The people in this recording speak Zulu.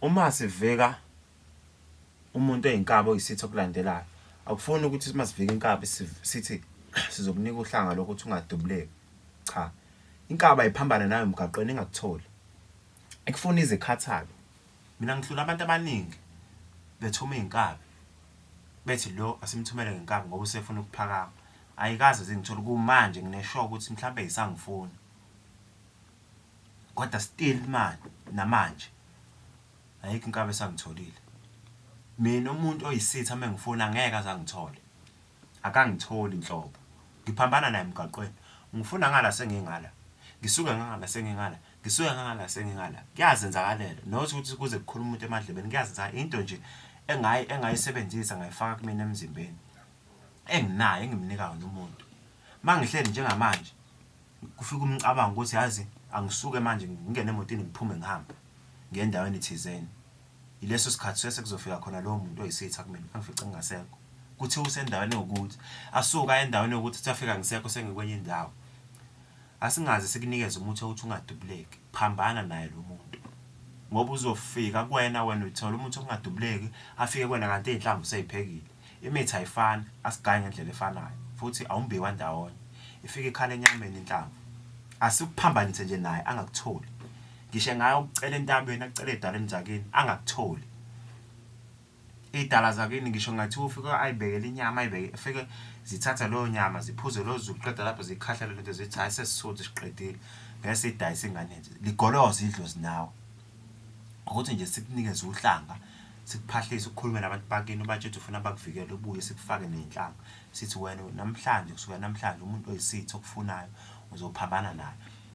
Uma sivika umuntu oyinkabi oyisitha okulandelayo, akufuni ukuthi uma sivika inkabi sithi sizokunika uhlanga lokuthi ungadubuleki. Cha. Inkabi ayiphambane nawe emgaqweni ingakutholi. Ikufuna ize ikhathale. Mina ngihlula abantu abaningi bethuma izinkabi bethi lo asimthumele ngenkabi ngoba usefuna ukuphakama. Ayikaze zingithole kumanje ngine-sure ukuthi mhlampe isangifuna. Kodwa still manje namanje ayikho inkabi esangitholile. Mina umuntu oyisitha uma engifuna angeke aze angithole. Akangitholi nhlobo. Ngiphambana naye emgaqweni. Ungifuna ngala sengingala. Ngisuke ngangala sengingala. Ngisuke ngangala sengingala. Kuyazenzakalela. Not ukuthi kuze kukhulume umuntu emadlebeni kuyazenzakalela. Into nje engayi engayisebenzisa ngayifaka kumina emzimbeni. Enginayo engimnika yona umuntu. Mangihleli njengamanje kufika umcabango ukuthi yazi angisuke manje ngingene emotini ngiphume ngihambe ngiye endaweni thizeni. Yileso sikhathi suke sekuzofika khona lowo muntu oyisitha kumina angifice ngingasekho. Kuthiwa usendaweni ewukuthi, asuke aye endaweni ewukuthi uthi afika ngisekho sengikwenye indawo. Asingaze sikunikeze umuthi wokuthi ungadubuleki, phambana naye lo muntu. Ngoba uzofika kuwena, wena uthola umuthi wokungadubuleki, afike kuwena kanti iy'nhlamvu usey'phekile. Imithi ayifani, asigayi ngendlela efanayo futhi awumbiwa ndawonye. Ifike ikhala enyameni inhlamvu. Asikuphambanise nje naye angakutholi. Ngisho engayokucela entabeni, akucele ey'dalweni zakini, angakutholi. Iy'dala zakini ngisho kungathiwa ufike ayibekele inyama, ayibeke, afike zithathe leyo nyama ziphuze lowo zulu, qeda lapho ziyikhahlele lento zithi hhayi sesisuthi siqedile. Ngeke siyidayise ingane yethu. Ligoloze idlozi nawe. Ukuthi nje sikunikeze uhlanga, sikuphahlise, ukhulume nabantu bakini, ubatshele ukuthi ufuna bakuvikele, ubuye sikufake ney'nhlanga. Sithi wena namhlanje, kusukela namhlanje umuntu oyisitha okufunayo uzophambana naye.